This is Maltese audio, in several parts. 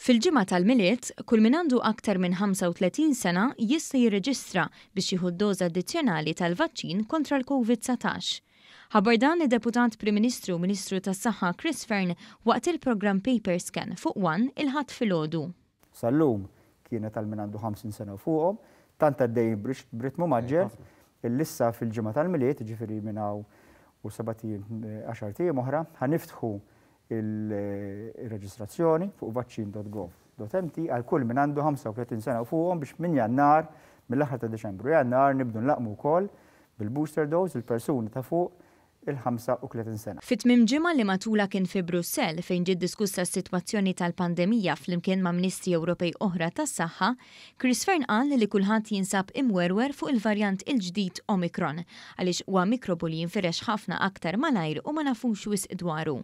Fil-ġimgħa tal-Milied, kull min għandu aktar minn 35 sena jista' jirreġistra biex jieħu d-doża addizzjonali tal-vaċċin kontra l-Covid-19. Ħabbar dan id-Deputat Prim Ministru u Ministru tas-Saħħa Chris Fearne waqt il-programm Paper Scan fuq One il-Ħadd filgħodu. Sal-lum kienet għal min għandu 50 sena u fuqhom, tant għaddejjin b'ritmu mgħaġġel illi issa fil-ġimgħa tal-Milied, jiġifieri minn hawn u sebat ijiem, għaxart ijiem oħra, ħa niftħu il-reġistrazzjoni fuq vaccin.gov.mt għal kull min għandu 35 sena u fuqhom biex minn Jannar, mill-aħħar ta' Deċembru Jannar nibdu nlaqmu wkoll bil-booster dose il-persuni ta' fuq il-35 sena. Fi tmiem ġimgħa li matulha kien fi Brussell fejn ġiet diskussa s-sitwazzjoni tal-pandemija flimkien ma' Ministri Ewropej oħra tas-Saħħa, Chris Fearne qal li kulħadd jinsab imwerwer fuq il-varjant il-ġdid Omicron għaliex huwa mikrobu li jinfirex ħafna aktar malajr u ma nafux wisq dwaru.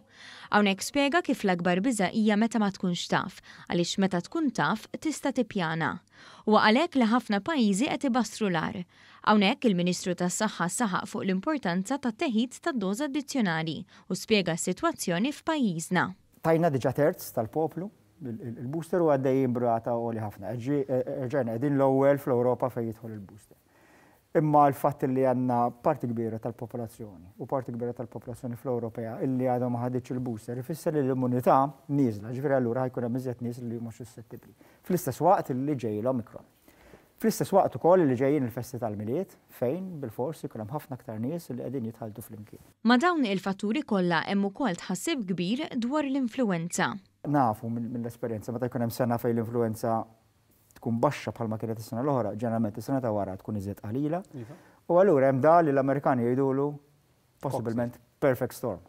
Hawnhekk spjega kif l-akbar biża' hija meta ma tkunx taf, għaliex meta tkun taf tista' tippjana. Huwa għalhekk li ħafna pajjiżi qed ibassru l-agħar. Hawnhekk il-Ministru tas-Saħħa saħaq fuq l-importanza tat-teħid tad-doża addizzjonali u spjega s-sitwazzjoni f'pajjiżna. Tajna diġà terz tal-poplu il-booster u għaddejjin b'rata għolja ħafna. Erġajna qegħdin l-ewwel fl-Ewropa fejn jidħol il-booster. Imma l-fatt li għandna parti kbira tal-popolazzjoni u parti kbira tal-popolazzjoni fl-Ewropea illi għadha ma ħaditx il-booster ifisser li l-immunità nieżla, ġifieri allura ħa jkun hemm iżjed nies li huma suscettibbli. Fl-istess waqt li ġej l-Omicron. Fl-istess waqt ukoll li ġejjin il-festi tal-Milied fejn bilfors ikun hemm ħafna aktar nies li qegħdin jitħalltu flimkien. Ma' dawn il-fatturi kollha hemm ukoll tħassib kbir dwar l-influwenza. Nafu mill-esperjenza meta jkun hemm sena fejn l-influwenza tkun baxxa bħalma kienet is-sena l-oħra, ġeneralment is-sena ta' wara tkun iżjed qalila. U allura hemm da li l-Amerikani jgħidulu possibilment perfect storm.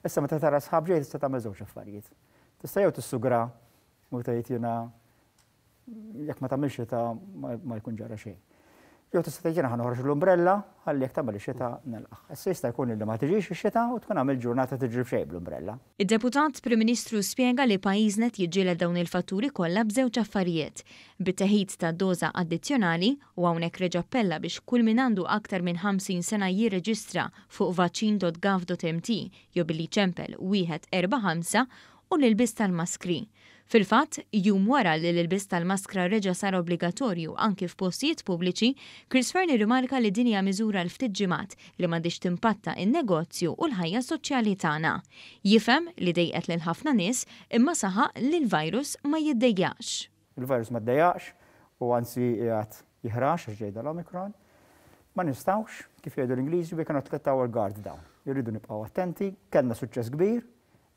Issa meta tara sħab ġej tista' tagħmel żewġ affarijiet. Tista' jew tissugra u tgħid jiena jekk ma tagħmilx xita ma jkun ġara xejn. Jew tista' tgħid jiena ħa noħroġ l-umbrella ħalli jekk tagħmel ix-xita nilqaħ. Issa jista' jkun li ma tiġix ix-xita u tkun għamil ġurnata tiġri b'xejn bl-umbrella. Id-Deputat Prim Ministru spjega li pajjiżna qed jiġġieled dawn il-fatturi kollha b'żewġ affarijiet. Bit-teħid ta' doża addizzjonali u hawnhekk reġa' appella biex kull min għandu aktar minn 50 sena jirreġistra fuq vaccin.gov.mt jew billi ċempel 145 u l-ilbis tal-maskri. Fil-fatt, jum wara li l-ilbis tal-maskra reġa' sar obbligatorju anki f'postijiet pubbliċi, Chris Fearne rimarka li din hija miżura l ftit ġimgħat li m'għandix timpatta in-negozju u l-ħajja soċjali tagħna. Jifhem li dejqet lil ħafna nies imma saħaq li l-virus ma jiddejjaqx. Il-virus ma ddejjaqx u anzi qiegħed jiħrax għax ġejda l-Omicron. Ma nistgħux, kif jgħidu l-Ingliżi, we cannot let our guard down. Irridu nibqgħu attenti, kellna suċċess kbir,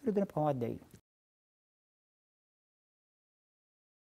irridu nibqgħu għaddejjin.